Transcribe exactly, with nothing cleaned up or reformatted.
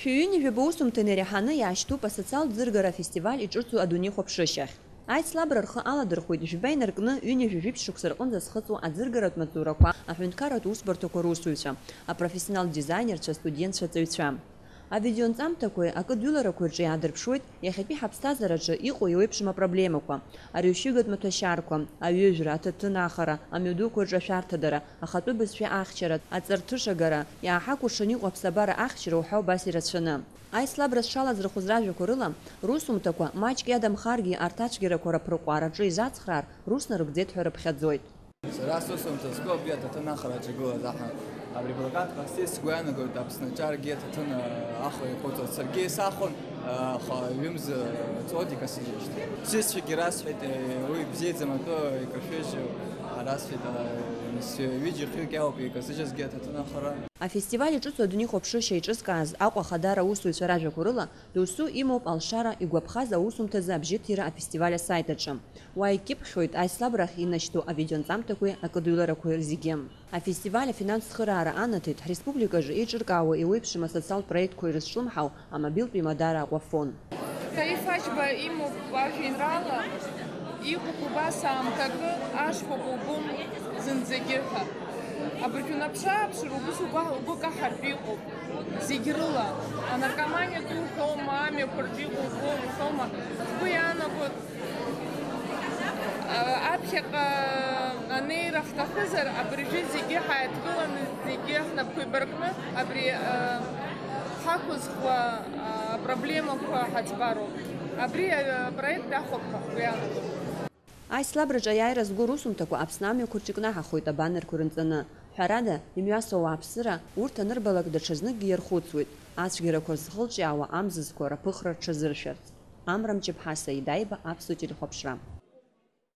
Шәи ҩынҩажәаба усумҭа инареиҳаны иаашьҭуп асоциалтә ӡыргара афестиваль иҿыцу адунеи хәаԥшышьахь. Аицлабра рхы аладырхәит жәба инаркны ҩынҩажәи жәиԥшь шықәса рҟынӡа зхыҵуа аӡыргаратә маҵзурақәа, аҳәынҭқарратә усбарҭақәа русуҩцәа, апрофессионалтә дизаинерцәа, астудентцәа, аҵаҩцәа. Авидеонҵамҭақәеи акыдҩыларақәеи рҿы иаадырԥшуеит иахьатәи ҳаԥсҭазаараҿы иҟоу еиуеиԥшым апроблемақәа, арҩашьыгатә маҭәашьарқәа, аҩыжәра, аҭаҭын ахара, амҩадуқәа рҿы ашәарҭадара, ахатәы бызшәа ахьчара, аҵарҭышагара, иааҳакәыршаны иҟоу аԥсабара ахьчара уҳәа убас ирацәаны. Аицлабра зҽалазырхәыз ражәақәа рыла, русумҭақәа маҷк иадамхаргьы арҭ ацәгьарақәа раԥырҟәаараҿы изацхраар, рус нарыгӡеит ҳәа рыԥхьаӡоит. Сара сусумҭа зку абри аҭаҭын ахараҿы игылаз аҳа. Абри аплакат ҟасҵеит, сгәы иаанагоит, Аԥсны аҿаргьы аҭаҭын, а, ахра иаҟәыҵуа. Саргьы исахәон, а, аха ҩымз ҵуеит икасыжьижьҭеи. Сҩызцәагьы расҳәеит, е, уи бзиаӡам атәы икашәыжьу, а, расҳәеит, а, сҩыџьа хҩык иауп икасыжьызгьы аҭаҭын ахара. Афестиваль иҿыцу адунеи хәаԥшышьа еиҿызкааз Аҟәа Ахадара аусзуҩцәа ражәақәа рыла, досу имоуп алшара игәаԥхаз аусумҭазы абжьыҭира афестиваль асайт аҿы. Уа икьыԥхьуеит аицлабрахь инашьҭу авидеонҵамҭақәеи акыдҩыларақәеи зегьы. Афестиваль афинанстә цхыраара анаҭеит ҳреспубликаҿы еиҿыркаауа еиуеиԥшым асоциалтә проектқәа ирызҿлымҳау амобилтә имадара Аҟәафон. Таиф Аџьба имоуп ажәеинраала, иҟоуп убас аамҭакы, ашхәақәа убом зынӡагьы ҳәа. Абыржә унаԥшы-ааԥшыр, убыс угәы, угәы каҳартә иҟоуп. Зегь рыла, анаркоманиа ду уҳәома, амҩақәа рҿы иҟоу убом уҳәома, сгәы иаанагоит, а, аԥхьаҟа анеира ҳҭахызар, абыржәы зегьы ҳаидкыланы, зегьы ҳнапқәа еибаркны, абри, а, ҳақәызхуа, а, проблемақәа ҳаӡбароуп. Абри, а, апроект ахәап ҳәа сгәы иаанагоит. Аицлабраҿы аиааира зго русумҭақәа Аԥсны амҩақәа рҿы икнаҳахоит абанерқәа рынҵаны. Ҳәарада, имҩасуа ауааԥсыра урҭ анырбалак даҽазныкгьы иархәыцуеит, ацәгьарақәа зхылҿиаауа амзызқәа рыԥыхра рҽазыршәарц. Амра Мҷыԥҳа, Саида Аиба, Аԥсуа телехәаԥшра.